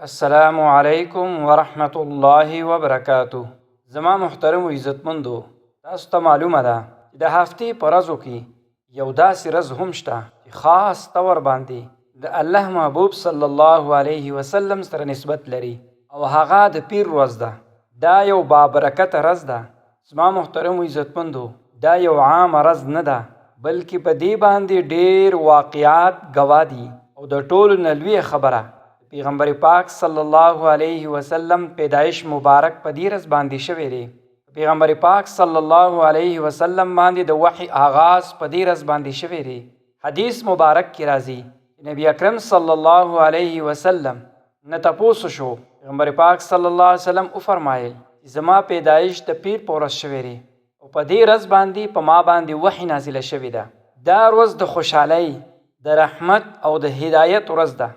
السلام علیکم ورحمت الله وبرکاته. زما محترم او عزتمندو، تاسو ته معلومه ده چې د هفتې په ورځو کې یو داسې ورځ هم شته چې خاص طور باندې د الله محبوب صلی الله علیه وسلم سره نسبت لري، او هغه د پیر ورځ ده. دا یو بابرکته ورځ ده. زما محترم او عزتمندو، دا یو عام ورځ نه ده، بلکې په دې باندې ډېر واقعات ګواه دي. او د ټولو نه لویه خبره، پیغمبر پاک صلی الله علیه وسلم پیدایش مبارک په دې ورځ باندې شوی دی. پیغمبر پاک صلی الله علیه وسلم باندې د وحی آغاز په دې ورځ باندې شوی دی. حدیث مبارک کې راځي، نبی اکرم صلی الله علیه وسلم نه تپوس شو، پیغمبر پاک صلی الله علیه وسلم وفرمایل، زما پیدایش د پیر په ورځ شوی دی او په دې ورځ باندې په ما باندې وحی نازله شوې ده. دا ورځ د خوشحالۍ، د رحمت او د هدایت ورځ ده.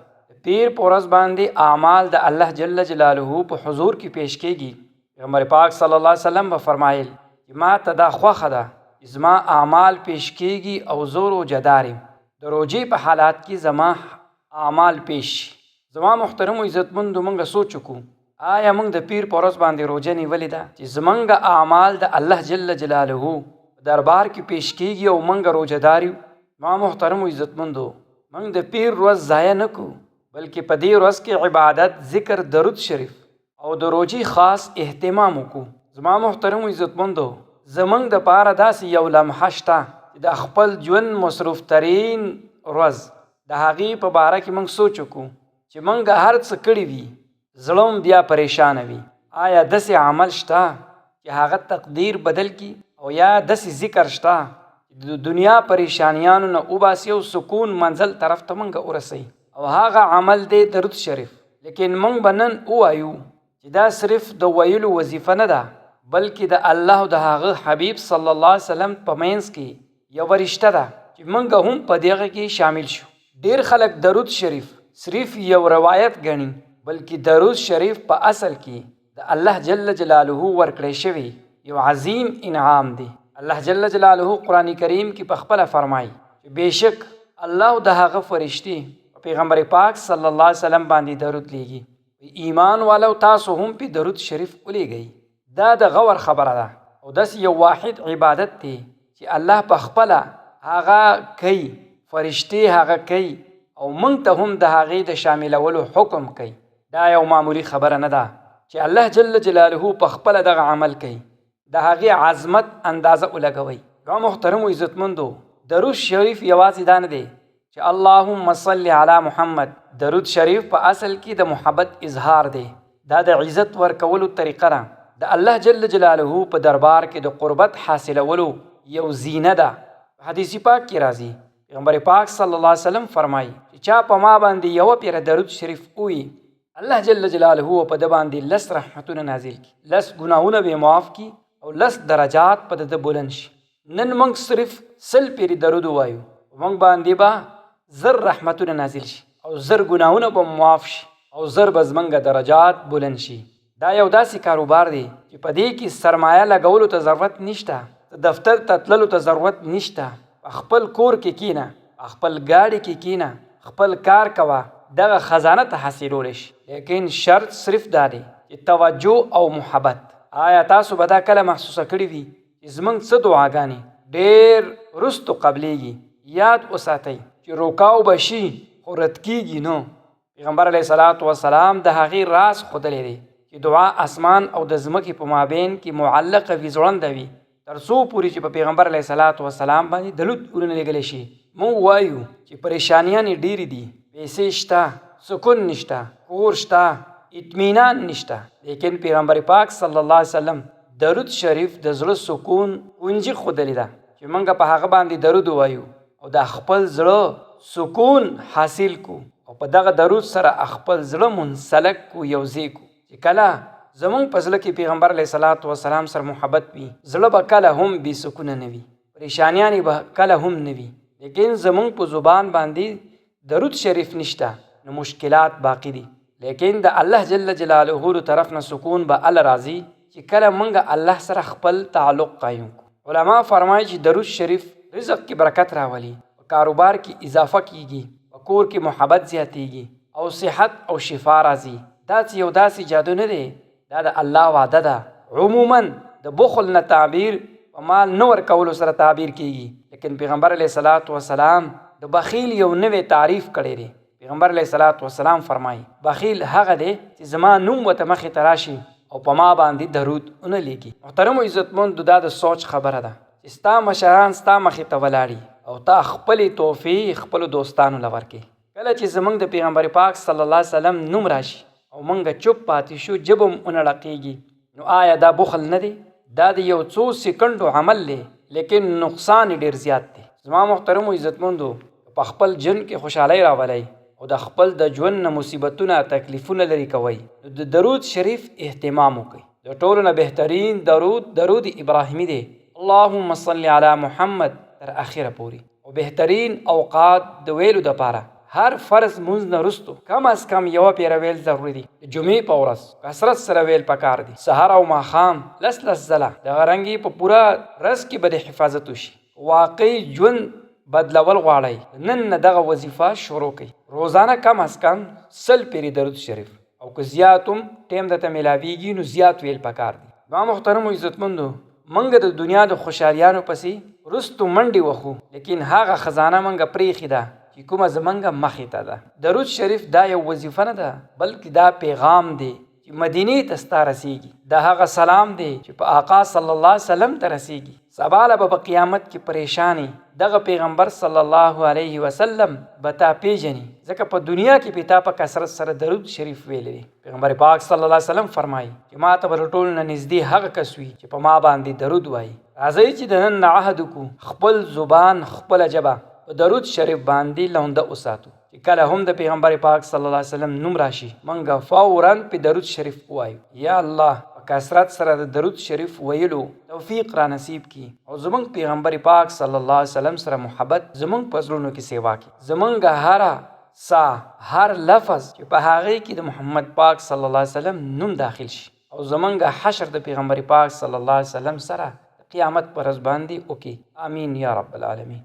پیر په ورځ باندې اعمال د الله جل جلاله په حضور کې پیش کیږي. پیغمبر پاک صلی الله علیه وسلم به فرمایل چې ما ته دا خوښه ده چې زما اعمال پیش کیږي او زه روژهدار یم، د روژې په حالات کې زما اعمال پیش شي. زما محترم او عزتمندو، موږ سوچ وکړو، آیا موږ د پیر په ورځ باندې روژه نیولې ده چې زمونږ اعمال د الله جل جلاله دربار کې پیش کیږي او موږ روژهدار یو؟ ما محترم او عزتمندو، موږ د پیر ورځ ضایع نه کړو، بلکې په دې ورځ کې عبادت، ذکر، درود شریف او د روژې خاص اهتمام وکړو. زما محترم او عزتمندو، زمونږ دپاره داسې یو لمحه شته چې د خپل ژوند مصروف ترین ورځ، د هغې په باره کې موږ سوچ وکړو چې موږ هر څه کړي وي، زړه هم بیا پریشانه وي. آیا داسې عمل شته چې هغه تقدیر بدل کړي، او یا داسې ذکر شته چې د دنیا پریشانیانو نه وباسي او سکون منزل طرف ته موږ ورسوي؟ او هغه عمل دی درود شریف. لیکن موږ به نن ووایو چې دا صرف د ویلو وظیفه نه ده، بلکې د الله او د هغه حبیب صلی الله علیه وسلم په منځ کې یوه رشته ده چې موږ هم په دغه کې شامل شو. ډېر خلک درود شریف صرف یو روایت ګڼي، بلکې درود شریف په اصل کې د الله جل جلاله ورکړی شوی یو عظیم انعام دی. الله جل جلاله قرآن کریم کې په خپله فرمایي چې بېشک الله او د هغه فرشتې په پیغمبر پاک صلی الله علیه وسلم باندې درود لیږي. ایمان والو، تاسو هم په درود شریف ولیږئ. دا د غور خبره ده او داسې یو واحد عبادت دی چې الله په خپله هغه کوي، فرشتې هغه کوي او موږ ته هم د هغې د شاملولو حکم کوي. دا یو معمولي خبره نه ده چې الله جل جلاله په خپله دغه عمل کوي. د هغې عظمت اندازه ولګوئ. دا محترمو عزتمندو، درود شریف یوازې دا نه دی چې اللهم صل علی محمد. درود شریف په اصل کې د محبت اظهار دی. دا د عزت ورکولو طریقه ده، د الله جل جلاله په دربار کې د قربت حاصلولو یو زینه ده. په حدیث پاک کې راځي، پیغمبر پاک صلی الله علیه وسلم فرمایي چې چا په ما باندې یوه پیره درود شریف ووایي، الله جل جلاله په ده باندې لس رحمتونه نازل کړي، لس ګناهونه به یې معاف کړي او لس درجات په ده بلند شي. نن موږ صرف 100 پیرې درود ووایو، موږ باندې به 1000 رحمتونه نازل شي او 1000 ګناهونه به معاف شي او 1000 به زموږ درجات بلند شي. دا یو داسې کاروبار دی چې په دې کې سرمایه لګولو ته ضرورت نشته، دفتر ته تللو ته ضرورت نشته. په خپل کور کې کینه، په خپل ګاډي کې کینه، خپل کار کوه، دغه خزانه ته حاصلولی شي. لیکن شرط صرف دا دی چې توجه او محبت. آیا تاسو به دا کله محسوسه کړې وي چې زموږ څه دعاګانې ډېر وروستو قبلېږي؟ یاد وساتئ چې روکاو به شي خو رد کېږي نه. پیغمبر علیه الصلاة والسلام د هغې راز ښودلی دی چې دعا اسمان او د ځمکې په مابین کې معلقه وي، ځوړنده وي، تر څو پورې چې په پیغمبر علیه الصلاة والسلام باندې درود ونه لېږلی شي. موږ وایو چې پریشانیانې ډېرې دي، پیسې شته، سکون نشته، کور شته، اطمینان نشته، لیکن پیغمبر پاک صلی الله علیه وسلم درود شریف د زړه سکون کنجي ښودلې ده چې موږ په هغه باندې درود ووایو او د خپل زړه سکون حاصل کو او په دغه درود سره خپل زړه منسلک کو، یو ځای کو، چې کله زمونږ په زړه کې پیغمبر علیه الصلاة والسلام سره محبت وي، زړه به کله هم بې سکونه نه وي، پریشانیانې به کله هم نه وي. لیکن زمونږ په زبان باندې درود شریف نشته نو مشکلات باقي دي. لیکن د الله جل جلاله له طرف نه سکون به ال راځي چې کله مونږ الله سره خپل تعلق قایم کړو. علما فرمایي چې درود شریف رزق کې برکت راولي، په کاروبار کې اضافه کیږي، په کور کې محبت زیاتیږي او صحت او شفا راځي. دا څه یو داسې جادو نه دی، دا د الله وعده ده. عموما د بخل نه تعبیر په مال نه ورکولو سره تعبیر کیږي، لیکن پیغمبر علیه الصلاة والسلام د بخیل یو نوی تعریف کړی دی. پیغمبر علیه الصلاة والسلام فرمایي، بخیل هغه دی چې زما نوم ورته مخې ته راشي او په ما باندې درود ونه لیږي. محترمو عزتمندو، دا د سوچ خبره ده چې ستا مشران ستا مخې ته ولاړي او تا خپلې تحفې خپلو دوستانو له ورکې. کله چې زمونږ د پیغمبر پاک صلی الله علیه وسلم نوم راشي او مونږ چوپ پاتې شو، ژبه هم ونه ړقېږي، نو آیا دا بخل نه دی؟ دا د یو څو سیکنډو عمل دی، لیکن نقصان یې ډېر زیات دی. زما محترمو عزتمندو، په خپل ژوند کې خوشحالۍ راولئ او د خپل د ژوند نه مصیبتونه تکلیفونه لرې کوئ، نو د درود شریف اهتمام وکړئ. د ټولو نه بهترین درود درود ابراهیمي دی، اللهم صل علی محمد تر اخره پورې. او بهترین اوقات د ویلو دپاره هر فرض مونځ نه وروسته کم از کم یوه پیره ویل ضروري دي. د جمعې په ورځ کثرت سره ویل پکار دي، سهار او ماښام لس لس ځله. دغه رنګې په پوره ورځ کې به د حفاظت وشي. واقعي ژوند بدلول غواړئ، نن نه دغه وظیفه شروع کړئ. روزانه کم از کم 100 پیرې درود شریف، او که زیات هم ټایم درته میلاویږي نو زیات ویل پکار دي. زما محترمو عزتمندو، موږ د دنیا د خوشحالیانو پسې وروستو منډې وهو، لیکن هغه خزانه موږ پرېښې ده چې کومه زمونږ مخې ته ده. درود شریف دا یو وظیفه نه ده، بلکې دا پیغام دی چې مدینې ته ستا رسیږي. دا هغه سلام دی چې په آقا صلی الله علیه وسلم ته رسیږي. سبا له به په قیامت کې پریشانې دغه پیغمبر صلی الله علیه وسلم به تا پیژني، ځکه په دنیا کې پې تا په کثرت سره درود شریف ویلی دی. پیغمبر پاک صلی الله علیه وسلم فرمایي چې ما ته به له ټولو نه نږدې هغه کس وي چې په ما باندې درود وایي. راځئ چې د نن نه عهد وکړو، خپل زبان خپله ژبه په درود شریف باندې لونده وساتو، چې کله هم د پیغمبر پاک صلی الله علیه وسلم نوم راشي موږ فوراً په درود شریف ووایو. یا الله په کثرت سره د درود شریف ویلو توفیق را نصیب کړي او زمونږ پیغمبر پاک صلی الله علیه وسلم سره محبت زمونږ په زړونو کې سیوا کړي. زمونږ هره سا هر لفظ چې په هغې کې د محمد پاک صلی الله علیه وسلم نوم داخل شي، او زمونږ حشر د پیغمبر پاک صلی الله علیه وسلم سره قیامت پر ورځ باندې وکړي. آمین یا رب العالمین.